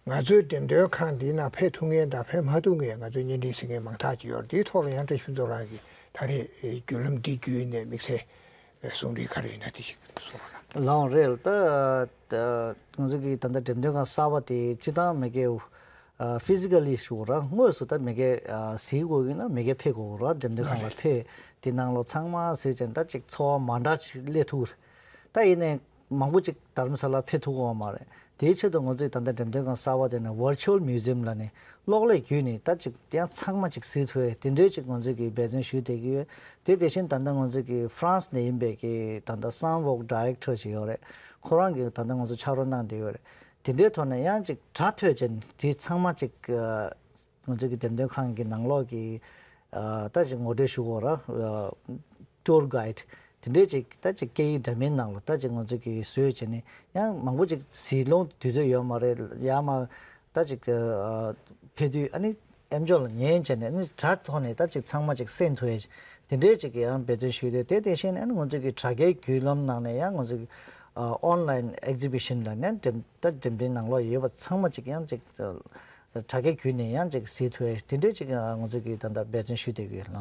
ང་ཚོའི་འགྲེམས་སྟོན་ཁང་འདི་ནང་ཕེབས་ཐུབ་མཁན་དང་ཕེབས་མ་ཐུབ་མཁན་ང་ཚོའི་བརྙན་འཕྲིན་གཟིགས་མཁན་མང་དག་ཅིག་ཡོད་རེད། དེའི་ཐོག་ལ་ཡང་བཀྲ་ཤིས་ཕུན་ཚོགས་ལགས་ཀྱིས་ད་རེས་བརྒྱུད་ལམ་འདི་བརྒྱུད་ནས་དམིགས་བསལ་གསུང་རིགས་ག་རེ་ཡོད་ན་དེ་ཞིག་གསུང་རོགས་གནང་། ལའང་རེད། ད་ང་ཚོ་གི་ད་ལྟ་འགྲེམས་སྟོན་ཁང་གསར་པ་དེ་སྤྱི་བཏང་མི་སྒེར་ཕི་ཟི་ཀ་ལི་ཞུ་དགོས་ར། དངོས་སུ་ད་མི་སྒེར་གཟིགས་དགོས་ཀྱི་ན་མི་སྒེར་ཕེབས་དགོས་ར། འགྲེམས་སྟོན་ཁང་ལ་ཕེབས་དེ་ནང་ལོགས་ཚང་མ་གཟིགས་ཙང་ད་ཅིག་ཚོར་བ་མ་འདྲ་ཅིག་སླེབས་ཐུབ་ཀྱི་རེད། ད་ཡིན་ནའི་མང་པོ་ཅིག་རྡ་རམ་ས་ལ་ཕེབས་ཐུབ་ཀྱི་ཡོད་མ་རེད། དེའི་ཆེད་དུ་ང་ཚོས་ད་ལྟ་འགྲེམས་སྟོན་ཁང་གསར་པ་དེ་ནས་Virtual Museum ལབ་ནས་གློག་ཀླད་བརྒྱུད་ནས་ད་ཅིག་ཡང་ཚང་མ་ཅིག་གཟིགས་ཐུབ་ཡས་དེ་འདྲའི་ཅིག་ང་ཚོས་ཀྱི་འབད་བརྩོན་ཞུས་བསྡད་ཀྱི་ཡོད། དེ་དེ་བཞིན་ད་ལྟ་ང་ཚོས་ཀྱི་ཧྥ་རན་སི་ནས་ཡིན་པའི་གི་ད་ལྟ་སན་ཝོག་ཌི་རེག་ཊར་ཞིག་ཡོད་རེད། ཁོ་རང་གིས་ད་ལྟ་ང་ཚོ་ཕྱག་རོགས་གནང་བསྡད་ཡོད་རེད། དེ་འདྲའི་ཐོག་ནས་ཡང་ཅིག་དྲ་ཐོས་ཅན་དེ་ཚང་མ་ཅིག་ང་ཚོ་གི་འགྲེམས་སྟོན་ཁང་གི་ནང་ལོགས་ཀྱི་ཨ་ད་ཅིག་ངོ་སྤྲོད་ཞུ་དགོས་ར། ཊུར་གྷའི་ཌི་དེ་འདྲས་ཅིག་ད་ཅིག་སྐད་ཡིག་འདྲ་མིན་ནང་ལ་ད་ཅིག་ང་ཚོ་གི་བཟོས་བྱས་ནས་ཡང་མང་པོ་ཅིག་གཟིགས་ལོང་དུས་ཚོད་ཡོད་མ་རེད། ཡང་མ་ད་ཅིག་ཨ་ཕེབས་དུས་ཨ་ནི་ཨེམ་ཆོག་ལ་ཉན་བྱས་ནས་ཨ་ནི་དྲ་ཐོག་ནས་ད་ཅིག་ཚང་མ་ཅིག་གསན་ཐུབ་ཡས་དེ་འདྲས་ཅིག་ཡང་འབད་བརྩོན་ཞུས་ཏེ། དེ་དེ་བཞིན་ཨ་ནི་ང་ཚོ་གི་དྲ་རྒྱའི་བརྒྱུད་ལམ་ནང་ནས་ཡང་ང་ཚོ་གི་ཨ་ཨོན་ལའིན་ཨེག་ཛི་བི་ཤན་ལབ་ནས་འགྲེམས་ད་འགྲེམས་སྟོན་ནང་ལོགས་ཡོད་པ་ཚང་མ་ཅིག་ཡང་ཅིག་དྲ་རྒྱའི་བརྒྱུད་ནས་ཡང་ཅིག་གཟིགས་ཐུབ་ཡས་དེ་འདྲས་ཅིག་ང་ཚོ་གིས་ད་ལྟ་འབད་བརྩོན་ཞུ་བསྡད་ཀྱི་ཡོད་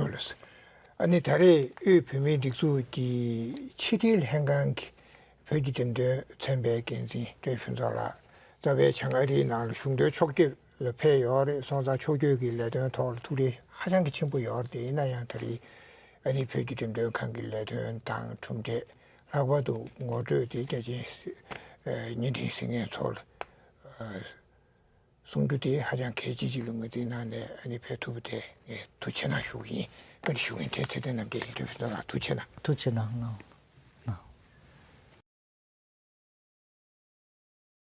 ལགས། ཨ་ནི་ད་རེས་དབུས་བོད་མིའི་སྒྲིག་འཛུགས་ཀྱི་ཕྱི་དྲིལ་ལྷན་ཁང་གི་བོད་ཀྱི་འགྲེམས་སྟོན་ཚན་པའི་འགན་འཛིན་བཀྲས་ཕུན་ཚོགས་ལགས་རྩ་བའི་བྱང་ཨ་རིའི་ནང་ལ་གཞུང་དོན་ཕྱོགས་བསྐྱོད་ལ་ཕེབས་ཡོད་རེད། སོང་ཙང་ཕྱོགས་བསྐྱོད་ཀྱི་ལས་དོན་ཐོག་ལ་ཐུགས་རེ་ཧ་ཅང་གི་ཆེན་པོ་ཡོད་རེད། དེ་ཡིན་ན་ཡང་ད་རེས་ཨ་ནི་བོད་ཀྱི་འགྲེམས་སྟོན་ཁང་གི་ལས་དོན་དང་གྲུབ་འབྲས་ལྷག་པར་དུ་ངོ་སྤྲོད་དེ་རྒྱ་ཆེའི་བརྙན་འཕྲིན་གཟིགས་མཁན་ཚོ་ལ་གསུང་རྒྱུ་དེ་ཧ་ཅང་གལ་ཆེ་ཅིག་ལ་ངོས་འཛིན་གནང་ནས་ཨ་ནི་ཕེབས་ཐུབ་པ་དེ་ངས་ཐུགས་རྗེ་གནང་ཞུ་གི་ཡིན། བཀའ་འདྲི་ཞུ་མཁན་དེ་ཚེ་བརྟན་རྣམ་རྒྱལ་ཡིན། བཀྲས་ཕུན་ཚོགས་ལགས་ཐུགས་རྗེ་གནང་། ཐུགས་རྗེ་གནང་།